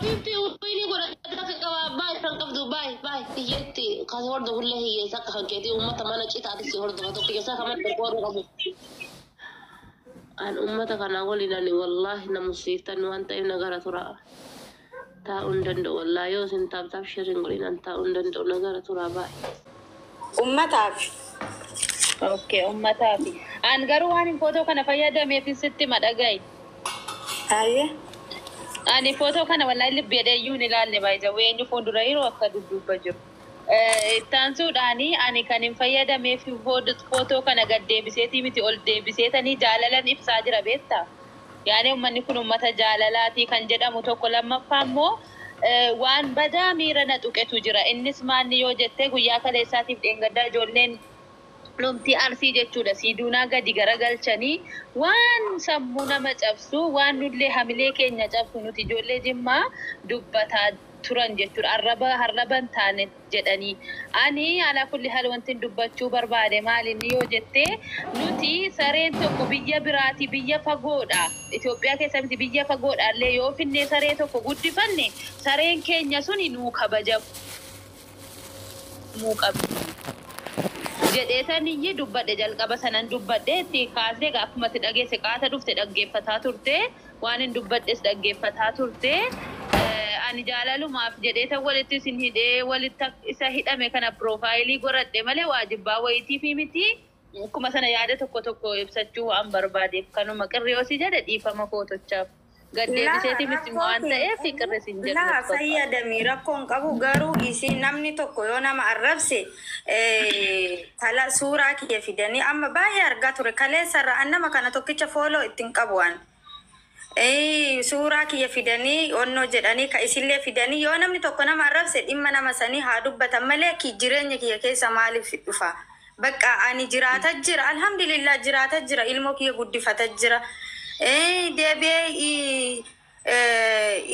Habibti wayni godhate akka qaba abbaa isan qabdu baay baay hiyyeetti kan hordofullee hiyyeessa akka kan keetii uummata mana citaati si hordofa tokko keessaa kan mana qorqoorroo qabu. An uummata kanaa waliin ani wallaahi na musiiftan waan ta'eef nagara tura. Taa'uu hin danda'u wallaahi yoo isin tap tap share hin godhin an taa'uu hin danda'u nagara turaa baay'ee. Ummataaf. Okay, ummataafi. An garuu waan hin footoo kana fayyadameef sitti hima, dhaga'i. Hayyee. Ani footoo kana wallaahi libbi jedhee iyyuu hin ilaalle, baay'ee eenyu fuuldura jiru akka dudduubba jiru. Ittaansuudhaani ani kan hin fayyadameef footoo kana gad deebiseetii miti, ol deebiseetanii jaalalan ibsaa jira, beektaa? Yaani uummanni kun uummata jaalalaatii kan jedhamu tokko, lammaffaa immoo waan badaa miira na tuqetu jira. Innis maanni yoo jettee, guyyaa kaleessaatiif dheengaddaa ijoolleen dhumti Arsii jechuudha siiduunaa gadi garagalchanii waan sammuu nama cabsu, waan nullee hamilee keenya cabsu, nuti ijoollee Jimmaa dubbataa turan jechuudha. Arraba arraba hin taane jedhanii. Ani alaa kulli haal wanti dubbachuu barbaade maalinni yoo jettee, nuti sareen tokko biyya biraati, biyya fagoodha. Itoophiyaa keessa miti, biyya fagoodha illee yoo finnee saree tokko guddifanne, sareen keenya suni nuu kabajamuu qabdi. Jedheetaniyyi dubbadhe, jalqaba sanan dubbadhe itti kaasee akkuma itti dhageesse qaata dhufte dhaggeeffataa turte, waan hin dubbadhes dhaggeeffataa turte. Ani jaalalumaaf jedheetan walitti isin hidhee, walitti isa hidhame kana profile godhadhe malee waajibbaa wayitiifi miti. Akkuma sana yaada tokko tokko ibsachuu waan barbaadeef kanuma qirriyoosii jedhe, dhiifama footochaaf. Gaddeebiseeti miti waan ta'eef qirri isin jedhu. Laa, fayyadamii, rakkoon qabu, garuu isin namni tokko yoo nama arrabse kala suuraa kiyya fidanii amma baay'ee argaa ture kaleessarra an nama kana tokkicha follow ittiin qabu an. Suuraa kiyya fidanii onnoo jedhanii ka isillee fidanii, yoo namni tokko nama arrabse dhimma nama sanii haa dubbatan malee jireenya kiyya keessa maaliif dhufa? Bakka ani jiraata jira, alhamdulillah, jiraata jira, ilmoo kiyya guddifata jira. Deebi'ee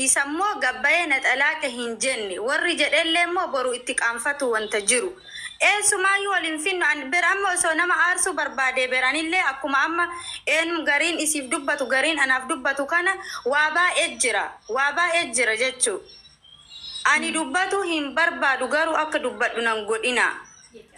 isa immoo gabbayee na xalaaqe hin jenne, warri jedhellee immoo boru itti qaanfatu wanta jiru. Eessumaayyuu wal hin finnu ani bira amma osoo nama aarsuu barbaade beranillee akkuma amma eenyu gariin isiif dubbatu, gariin anaaf dubbatu kana waa baay'ee jira, waa baay'ee jira jechuu. Ani dubbatu hin barbaadu, garuu akka dubbadhu nan godhina.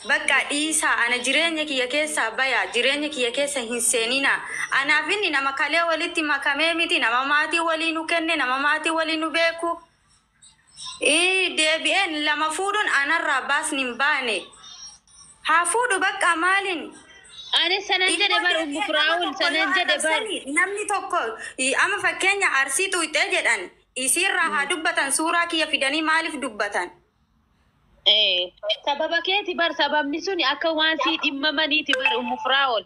Bakka dhiisaa, ana jireenya kiyya keessaa baya, jireenya kiyya keessa hin seenina. Anaaf inni nama kalee walitti makamee miti, nama maatii walii nu kenne, nama maatii walii nu beeku. Deebi'een lama fuudhuun anarraa baasni hin baane. Haa fuudhu bakka, maaliin? Ani sanan jedhe bar, Ummu Firaa'ul, sanan jedhe bar. Namni tokko amma fakkeenya Arsii tuuxee jedhan isiirraa haa dubbatan, suuraa kiyya fidanii maaliif dubbatan? Sababa keeti bar, sababni suni akka waan sii dhimmamaniiti bar, Ummu Firaa'ol,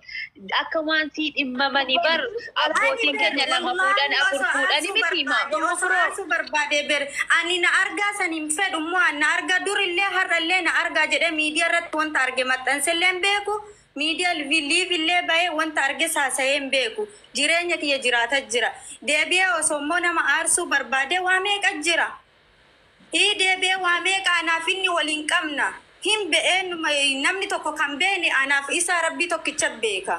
akka waan sii dhimmamanii bar, abbootiin keenya lama fuudhan, afur fuudhani miti hima. Osoo aarsuu barbaade ber ani na argaa san hin fedhu immoo na argaa durillee har'allee na argaa jedhee miidiyaa irratti wanta arge maxxansellee hin beeku. Miidiyaa live illee bahee wanta arge saasa'ee hin beeku. Jireenya kiyya jiraata jira. Deebi'ee osoo immoo nama aarsuu barbaade waa meeqa jira. Ii, deebi'ee waa meeqa anaaf inni waliin qabna. Hin be'een namni tokko kan beene anaaf isa rabbii tokkicha beeka.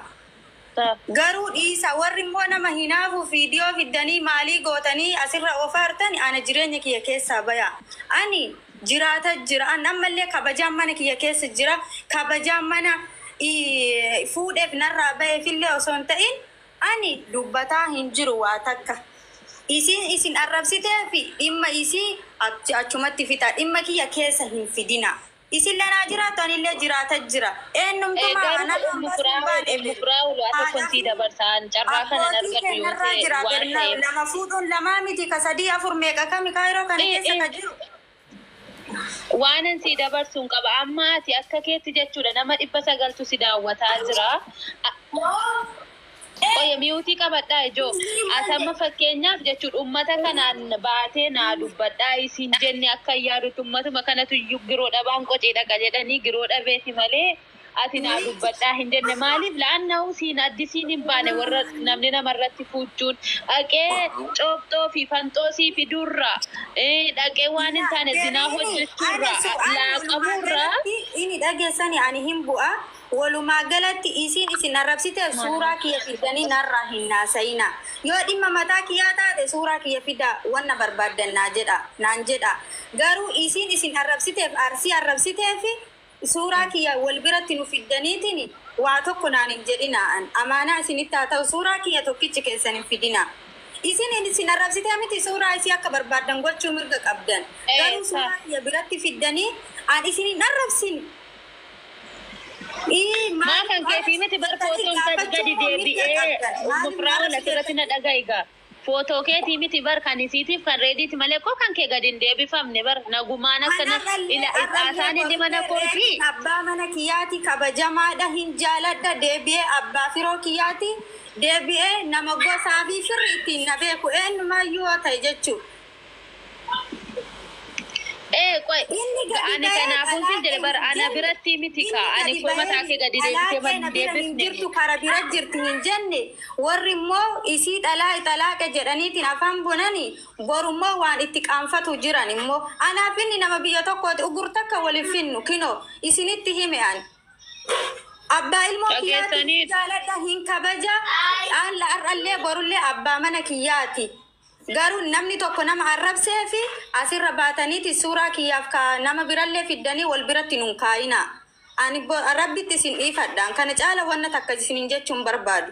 Garuu dhiisa, warri immoo nama hinaafu viidiyoo fiddanii maalii gootanii asirra ofaartan, ana jireenya kiyya keessaa baya. Ani jiraata jira. An ammallee kabajaan mana kiyya keessa jira. Kabajaan mana fuudheef narraa baheefillee osoo hin ta'in ani dubbataa hin jiru waa takka. Isin isin arrabsitee fi dhimma isii achumatti fixa. Dhimma kiyya keessa hin fidina. Isin lanaa jiraattu, anillee jiraata jira. Eenyumtumaa Garuu anarraa Ummu baasuu hin Firaa'ol, baane. Ummu Firaa'ol, waa tokkon sii dabarsaan carraa kanan Abbootii argadhu yoo keenyarraa ta'e jira. waan ta'eef. Lama fuudhuun lamaa miti, ka sadii afur meeqa kami kaayiroo kana keessa ka jiru. Waanan sii dabarsuun qaba. Amma ati akka keetti jechuudha nama 900tu si daawwataa jira. Qoya, mute qabadhaa ijoo. Ati amma fakkeenyaaf jechuudha uummata kanaan baatee naa dubbadhaa isin jenne, akka yaadutti uummatuma kanatu iyyuu giroo dhabaan qocee dhaqa jedhanii giroo dhabeeti malee ati naa dubbadhaa hin jenne. Maaliif la'annahu siin addisiin hin baane, warra namni namarratti fuuchuun dhaqee cooqxoo fi fanxoo sii fidurra, dhaqee waan hin taane zinaa hojjechuurra, laaqamuurra. Inni dhageessani ani hin bu'a. Walumaa galatti isiin isin arrabsiteef suuraa kiyya fidanii narraa hin naasayina. Yoo dhimma mataa kiyyaa taate suuraa kiyya fida wanna barbaaddan naa jedha naan jedha. Garuu isiin isin arrabsiteef Arsii arrabsiteef suuraa kiyya wal biratti nu fiddaniitiin waa tokko naan hin jedhina. Amaanaa isinitti haa ta'u, suuraa kiyya tokkichi keessan hin fidina. Isin isin arrabsitee miti, suuraa isii akka barbaaddan gochuu mirga qabdan. Garuu suuraa kiyya biratti fiddanii an isin hin arrabsin. Maa kan keetii miti bar, footoon gadi deebi'ee mufraa'oon asirratti na dhaga'igaa. Footoo keetii miti bar, kan isiitiif kan Reediiti malee koo kan kee gadi hin deebifamne bar, nagumaan akkana ila haasaan inni mana kooti. Abbaa mana kiyyaati, kabajamaadha, hin jaaladha. Deebi'ee abbaa firoo kiyyaati, deebi'ee nama gosaa fi firri ittiin na beeku eenyumaayyuu yoo ta'e jechuudha. Ee qoy Inni gadi ani ba'ee kanaafuu sin jedhe bar, dhalaaqee ana hin biratti miti jenne. ka ani Inni koo gadi mataa kee gadi ba'ee deebisee dhalaaqee na man bira hin deebifne. jirtu, kara bira jirti hin jenne. Warri immoo isii dhalaa xalaaqe jedhaniitiin afaan bonani borummoo waan itti qaanfatu jiran immoo anaaf inni nama biyya tokkooti, ugur takka waliif finnu kinoo isinitti hime ani. Abbaa ilmoo kiyyaati, Dhageessanii jaaladha, hin kabaja, har'allee borullee abbaa mana kiyyaati. Garuu namni tokko nama arrabsee fi asirra baataniiti suuraa kiyyaaf ka nama birallee fiddanii wal biratti nun kaayina. Ani rabbitti isin dhiifadhaan kana caala wanna takka isinin jechuun barbaadu.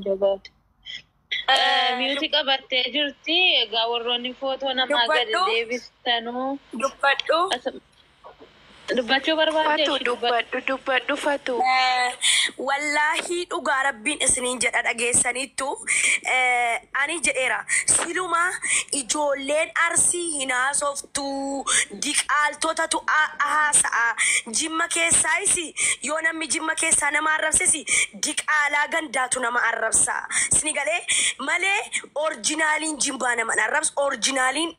Jabaatu. Mute qabattee jirti. Egaa warroonni footoo namaa gadi Dubbadhu. deebistanuu. Dubbadhu. Dubbachuu barbaadde Fatu ishii dubbadhu. Dubbadhu, dubbadhu, Fatu. Wallaahii dhugaa rabbiin isiniin jedha, dhageessaniittu. Ani jedheera silumaa, ijoolleen Arsii hin haasoftuu, diqaaltotatu haasa'a. Jimma keessaayis yoo namni Jimma keessaa nama arrabses diqaalaa gandaatu nama arrabsa sini galee malee originaliin Jimbaa nama hin arrabsu, originaliin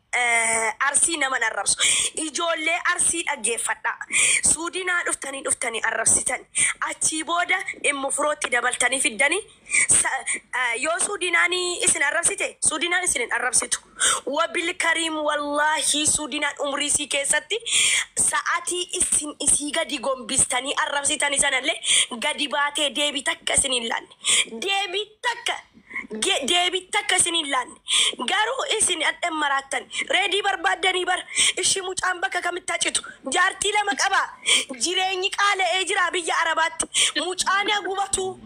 Arsii nama hin arrabsu. Ijoollee Arsii dhaggeeffadha. Suudinaa dhuftanii dhuftanii arrabsitan, achii booda immoo firootti dabaltanii fiddanii yoo Suudinaan isin arrabsite, Suudinaan isin hin arrabsitu. Wabil kariim, wallaahii Suudinaan umrii isii keessatti sa'atii isin isii gadi gombistanii arrabsitanii sanallee gadi baatee deebii takka isin hin laanne, deebii takka deebii takka isin hin laanne. Garuu isin adhan maraattan Reedii barbaaddanii bar. Ishii mucaan bakka kamitti hacitu jaartii lama qaba, jireenyi qaala'ee jira biyya Arabaatti, mucaan gubatu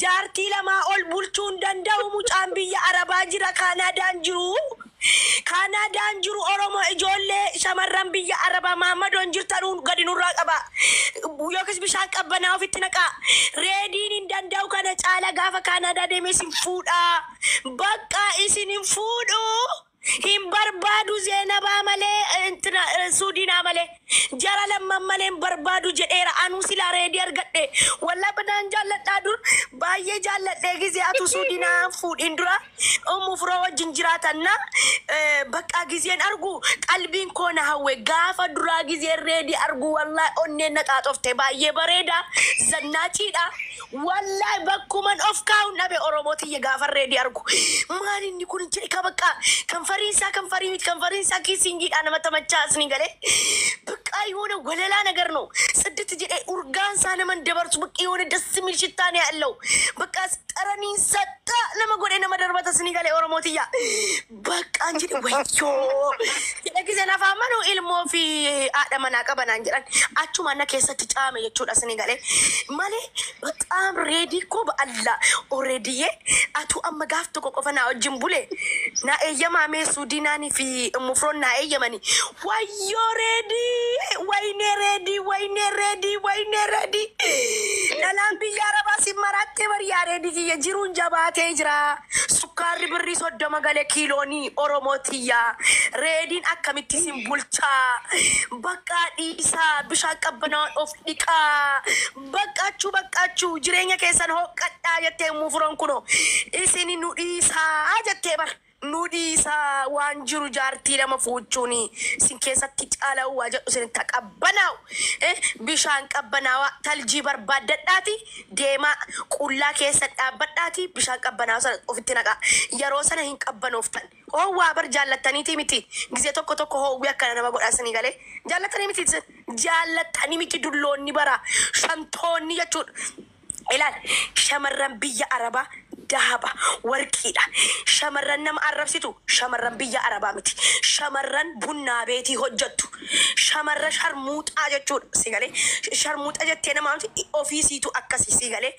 jaartii lamaa ol bulchuu hin danda'u. Mucaan biyya Arabaa jira, Kaanaadaan jiru, Kaanaadaan jiru. Oromoo ijoollee shamarran biyya Arabaa maammadoon jirtanuun gadi nurraa qaba yookiis bishaan qabbanaa ofitti naqaa. Reediin hin danda'u kana caala. Gaafa Kaanaadaa deemee isin fuudhaa, bakka isin hin fuudhu, hin barbaadu Zeenabaa malee, intina Suudinaa malee, jara lamman malee hin barbaadu jedheera. Anuu silaa Reedii argadhe wallaa badaan jaalladhaa, dur baay'ee jaalladhee. Gizee atu Suudinaa fuudhin dura ummu firoo wajjin jiraatanna bakka gizeen argu qalbiin koo na hawwe. Gaafa duraa gizeen Reedii argu wallaa onneen na xaaxofte. Baay'ee bareeda, zannaaciidha. Wallaahi bakkuman of kaa'uun dhabe. Oromoo tiyya, gaafa Reedii argu maal inni kun jedhe ka bakka ከንፈሪን isaa ከንፈሪ miti, ከንፈሪን isaa kissingiidha nama tamachaa asni galee በቃ የሆነ ወለላ ነገር ነው። ጽድት jedhee urgaan isaa naman dabarsu, በቃ የሆነ ደስ የሚል ሽታ ነው ያለው። በቃ ጠረኒን ሰጣ nama godhee nama darbata sini galee. Oromoo tiyya, በቃ jedhe wayyoo jedhe. Giseen afaan manuu ilmoo fi haadha manaa qabanaan jedhan achuma na keessatti caame jechuudha sini galee malee. በጣም Reedii koo ba'alla already atu amma gaaf tokko qofa naa wajjin bule naa eeyyamaa mee Suudinaanii fi Mufroon naa eeyyamani. Wayyoo Reedii, waynee Reedii, waynee Reedii, waynee Reedii, dhalaan biyya Arabaa si maraattee bariyaa. Reedii kiyya, jiruun jabaatee jira, sukkaarri birrii 30 gale kiiloonii. Oromoo tiyya, Reediin akkamitti isin bulchaa? Bakka dhiisaa, bishaan qabbanaa of dhiqaa. Baqqachuu baqqachuu jireenya keessan hoqqadhaa jettee Mufuroon kuno isin nu dhiisaa jettee bar. Nu dhiisaa waan jiru jaartii lama fuuchuun sin keessatti caala'u waa jedhu isin taqabbanaa'u. Bishaan qabbanaawaa taljii barbaaddadhaati deemaa qullaa keessa dhaabbadhaati bishaan qabbanaawaa sana ofitti naqaa. Yeroo sana hin qabbanooftan. Hoowwaa bar jaallattaniiti miti. Gizee tokko tokko hoowwii akkana nama godha isinii galee. Jaallattanii miti isin. Jaallattanii miti dulloonni bara shantoonni jechuudha. Ilaal, shamarran biyya Arabaa dahaba warqiidha. Shamarran nama arrabsitu shamarran biyya Arabaa miti. Shamarran bunnaa beetii hojjettu. Shamarra sharmuuxaa jechuudha. Si galee sharmuuxa jettee nama miti ofiisiitu akkasii si galee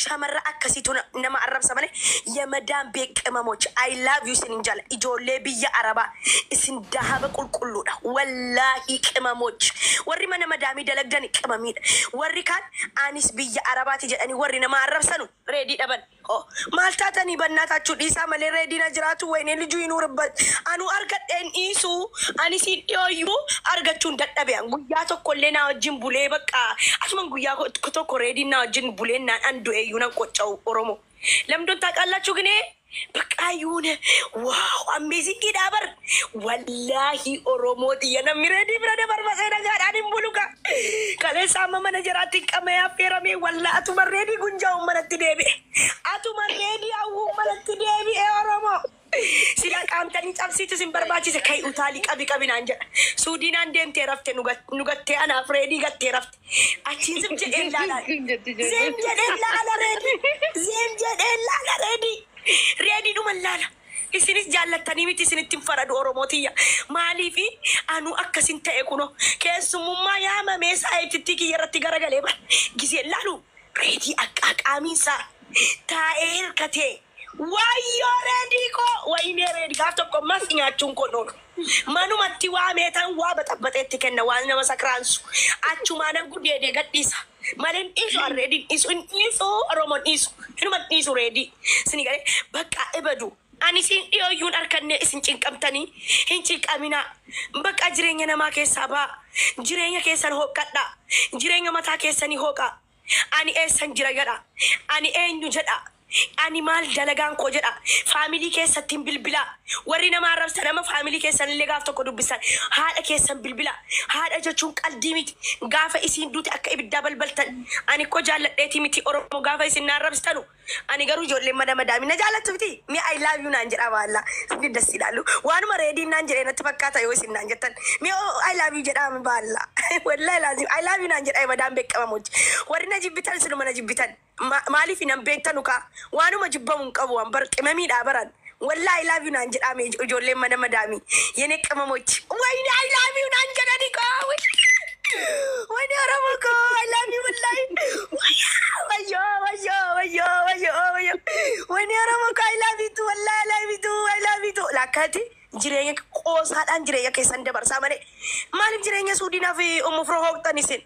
shamarra akkasiitu nama arrabsa malee yamadaan beeqamamoch I love you isin jala ijoollee biyya Arabaa isin dahaba qulqulluudha. Wallaahi qimamoch warri mana madaamii dalagdan qimamiidha. Warri kaan anis biyya Arabaati jedhanii warri nama arrabsanu reedii dhaban. Oh, maal taatanii bannaa taachuu dhiisaa malee reediin jiraatu wayinee lijuu hin urbat. Anu argadheen dhiisuu ani siin dhiyooyyuu argachuun dadhabe. Guyyaa tokkollee naa wajjin bulee bakka asuman guyyaa tokko reediin naa wajjin bulee naan an du'eeyyuu nan qocca'u Oromoo. Lamdoon taaqaallachuu ginee በቃ የሆነ wow amazing ዳበር wallahi Oromoo xiyya namni reedii bira dabarfasee nagaadhaan hin buluka. Kaleessa amma mana jiraatti qamee affeeramee walla atuma reedii gunjaa'uun manatti deebi'e. Atuma reedii hawwuun manatti deebi'e Oromoo. Sila qaamtanii cabsiitu sin barbaachise kai utaalii qabi qabi naan jedha. Suudiinaan deemtee rafte nu gattee anaaf reedii gattee rafte. Achiin zim jedheen laala. Zim jedheen laala reedii. Zim jedheen laala reedii. Reedii dhuman laala. Isinis jaallattanii miti isinitti hin faradu Oromootiyya. Maaliifi anuu akkasin ta'e kuno keessummaa yaamamee saayitittii kiyya irratti garagalee bara. Giseen laalu reedii akka qaamiinsaa taa'ee hirkatee wayyoo reedii koo wayinee reedii gaaf tokko ammas nyaachuun koo noonu. Manumatti waa meetaan waa baxabbaxeetti kenna waan nama sakraansu. Achumaanan gudeedee gadhiisa. Malee hin dhiisu an reediin dhiisu hin dhiisu Oromoon dhiisu. Hinuma dhiisu reedii. Isin galee bakka ebadu. Ani isin dhiyooyyuun harkanne isin cinqamtanii hin cinqaminaa. Bakka jireenya namaa keessaa ba'a. Jireenya keessan hooqadhaa. Jireenya mataa keessanii hooqaa. Ani eessan jira jedha. Ani eenyu jedha. Ani maal dalagaan koo jedha. Faamilii keessatti hin bilbilaa. Warri nama arrabsan nama faamilii keessan illee gaaf tokko dubbisan. Haadha keessan bilbilaa. Haadha jechuun qaldii miti. Gaafa isiin duute akka ibiddaa balbaltan. Ani koo jaalladheetii miti Oromoo gaafa isin na arrabsitanu. Ani garuu ijoolleen mana madaamii na jaallattu miti. Mi I love you naan jedha baalla. Isin das ilaalu. Waanuma reediin naan jedhee natti fakkaata yoo isin naan jettan. Mi I love you jedhaa baalla. Wallahi laazim I love you naan jedha madaan beekamamuuti. Warri na jibbitan isinuma na jibbitan. Maaliif hin beektanu kaa waanuma jibbamu hin qabu waan bar qimamiidhaa baran. Wallahi I love you naan jedhame ijoolleen mana madaamii. Yene qimamochi. Wayne I love you naan jedhani koo. Wayne Oromoo koo I love you wallahi. Wayyo wayyo wayyo wayyo wayyo. Wayne Oromoo koo I love you too wallahi I love you too I love you too. Lakkaati jireenya qoosaadhaan jireenya keessan dabarsaa malee maaliif jireenya suudinaa fi umufroo hooqtan isin?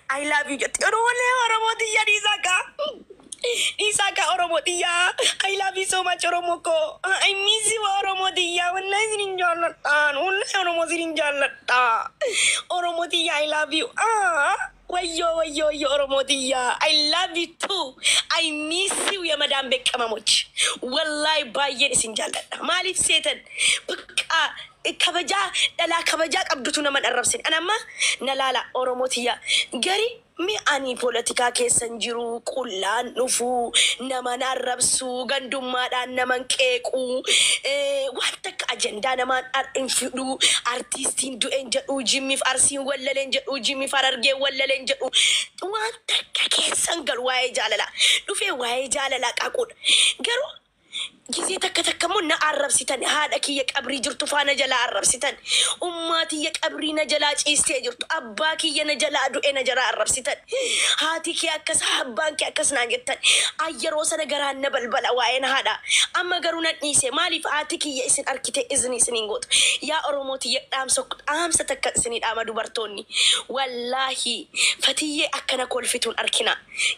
I love you jetti. Oromoo Oromoo xiyya dhiisaa kaa. Dhiisaa kaa Oromoo xiyyaa. I love you so much Oromoo koo. I miss you Oromoo xiyyaa. Wallahi isin hin jaalladha. Wallahi Oromoo isin hin jaalladha. Oromoo xiyyaa I love you. Ah. Wayyo wayyo wayyo Oromoo xiyyaa. I love you too. I miss you ya madaan beekamamoch. Wallahi baay'een isin jaalladha. Maaliif seetan? Bakka kabajaa dhalaa kabajaa qabdutu nama arrabsin. Ani amma na laala Oromoo xiyyaa. Gari mi ani poolitikaa keessan jiru qullaan dhufu nama arrabsu gandummaadhaan naman qeequ waan takka ajandaa namaan hin fidhu artiistiin du'een jedhu jimmiif arsiin wallaleen jedhu jimmiif harargeen wallaleen jedhu waan takka keessan galu waa'ee jaalalaa dhufee waa'ee jaalalaa qaquudha garuu ጊዜ takka takka immoo na arrabsitan haadha kiyya qabrii jirtu faana jalaa arrabsitan ummaa tiyya qabrii na jalaa ciistee jirtu abbaa kiyya na jalaa du'e na jalaa arrabsitan haati kee akkas abbaan kee akkas naan jettan ay yeroo sana garaan na balbala waa'een haadha amma garuu nan dhiise maaliif haati kiyya isin arkite izni isiniin gootu yaa Oromoo tiyya dhaamsa dhaamsa takka isinii dhaama dubartoonni wallaahi fatiyyee akkana kolfituun arkina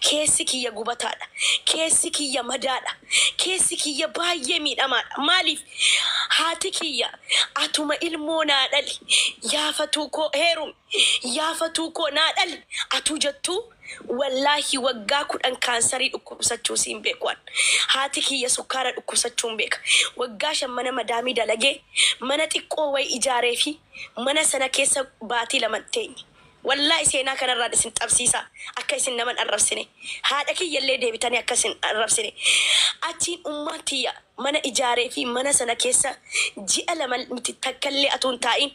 keessi kiyya gubataadha keessi kiyya madaadha keessi kiyya baay'ee miidhamaadha. Maaliif haati kiyya atuma ilmoo naa dhali yaafatuu koo heerumi yaafatuu koo naa dhali atuu jettuu Wallaahi waggaa 10 kaansarii dhukkubsachuu siin beeku an. Haati kiyya sukkaara dhukkubsachuun beeka. Waggaa 5 mana madaamii dalagee mana xiqqoo wayi ijaareefi mana sana keessa baatii 2 hin teenye. Wallaahi seenaa kanarraan isin qabsiisa akka isin nama hin arrabsine. Haadha kiyyallee deebitanii akka isin hin arrabsine. Achiin ummaan tiyya mana ijaareefi mana sana keessa ji'a 2 miti takkallee atuu hin taa'in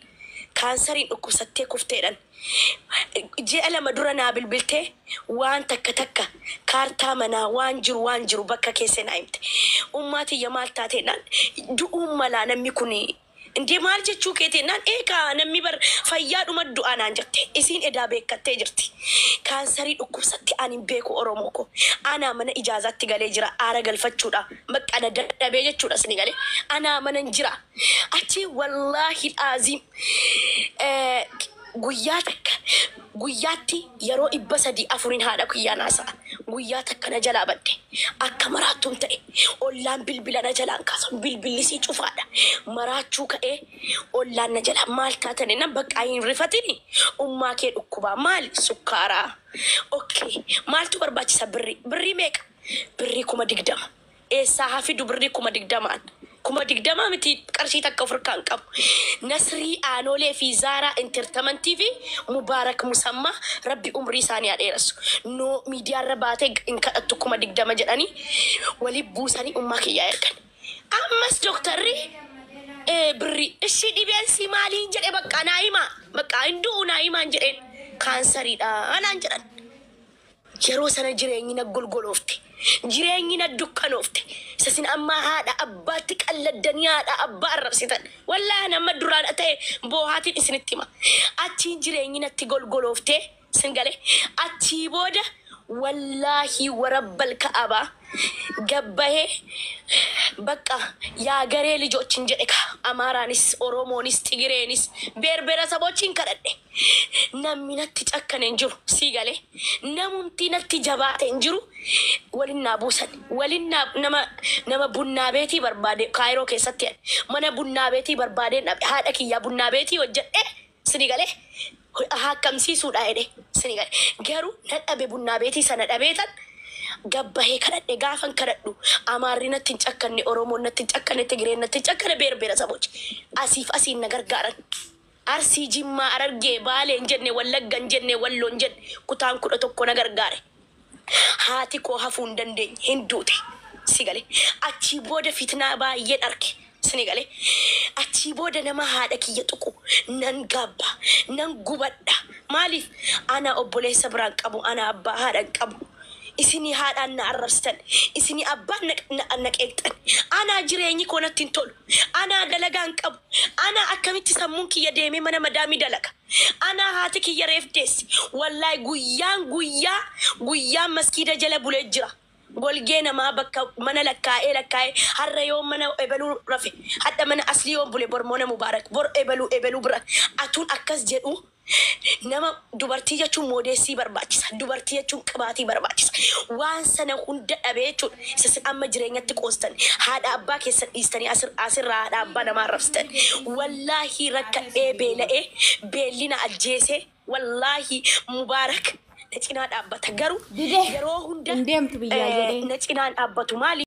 Kaansariin dhukkubsattee kufteedhan. Ji'a 2 dura naa bilbiltee waan takka takka kaartaa manaa waan jiru waan jiru bakka keesse naa himte. Ummaa tiyya maal taate jennaan du'uun malaa namni kun indee maal jechuu keeti jennaan ee kaa namni bar fayyaadhuma du'aa naan jette. Isiin edaa beekkattee jirti. Kaansarii dhukkubsatte ani hin beeku Oromoo koo. Anaa mana ijaazaatti galee jira aara galfachuudha. Bakka ana dadhabee jechuudha sini galee. Anaa manan jira. Achi wallaahi aaziim guyyaa takka guyyaatti yeroo 300 afuriin haadha kiyyaan haasa'a. Guyyaa takka na jalaa badde. Akka maraattuun ta'e. Ollaan bilbila na jalaan kaasan. Bilbilli isii cufaadha. Maraachuu ka'ee ollaan na jalaa maal taatan jennaan baqqaa hin rifatini. Ummaa kee dhukkubaa maali? Sukkaaraa. Okay. Maaltu barbaachisa birrii? Birrii meeqa? Birrii 20,000. Eessaa haa fidu birrii 20,000n? 20,000 miti qarshii takka of harkaa hin qabu. Nasrii Aanolee fi Zaaraa Entertamantii fi Mubaarak Musammaa Rabbi umrii isaanii haa dheerassu. No miidiyaarra baatee hin kadhattu 20,000 jedhanii wali buusanii ummaa kiyyaa ergan. Ammas doktarri birrii ishii dhibeen sii maaliin jedhe baqqaa naa himaa baqqaa hin du'u naa himaan jedheen kaansariidha naan jedhan. Yeroo sana jireenyi na golgoloofte. Jireenyi na dukkanoofte. Isa isin ammaa haadha abbaatti qalladdanii haadha abbaa arrabsitan. Wallaahi ani amma duraan ta'e boohaatiin isinitti hima. Achiin jireenyi natti golgolooftee isin galee achii booda wallaahi warabbal ka'abaa gabbahee bakka yaa garee lijoochin jedhe ka Amaaraanis Oromoonis Tigireenis beerbeerasabochiin kadhadhe. Namni natti cakkane hin jiru sii galee namumti natti jabaate hin jiru walin naa buusan walin naa nama nama bunnaa beetii barbaade kaayiroo keessatti ani mana bunnaa beetii barbaadeen dhabe haadha kiyyaa bunnaa beetii hojjedhe sini galee haakkamsiisuudha jedhe sini galee garuu na dhabe bunnaa beetii sana dhabeetan gabbahee kadhadhe gaafan kadhadhu Amaarri natti hin cakkanne Oromoon natti hin cakkanne Tigireen natti hin cakkanne beer beerasabochi asiif asiin na gargaaran. Arsii, Jimmaa, Harargee, Baalee hin jenne, Wallagga hin jenne, Walloo hin jenne, kutaan 11 na gargaare. Haati koo hafuu hin dandeenye, hin duute. Si galee? Achii booda fitnaa baay'een arke. Sini galee? Achii booda nama haadha kiyya tuqu nan gaabba, nan gubadha. Maaliif? Ana obboleessa biraa hin qabu, ana abbaa haadha hin qabu. Isinii haadhaan na arrabsitan. Isinii abbaan na, na, na qeeqxan. Anaa jireenyi koo natti hin tolu. Anaa dalagaa hin qabu. Anaa akkamitti sammuun kiyya deemee mana madaamii dalaga. Anaa haati kiyya reef deessi. Wallaahi guyyaan guyyaa guyyaan maskiida jala bulee jira. Golgee namaa bakka mana lakkaa'ee lakkaa'ee har'a yoo mana ebeluu rafe hadha mana aslii yoon bule bor mana mubaarak bor ebeluu ebeluu bira atuun akkas jedhu Nama dubartii jechuun moodeessii barbaachisa. Dubartii jechuun qibaatii barbaachisa. Waan sana hunda dhabee jechuudha. Isa isin amma jireenyatti qoostan. Haadha abbaa keessan dhiistanii asir asirraa haadha abbaa namaa arrabsitan. Wallaahii rakkadhee beela'ee beelli na ajjeesee wallaahi Mubaarak na cinaa dhaabbata. Garuu Dide yeroo hunda hin deemtu biyyaa jedheen. na cinaan dhaabbatu maali?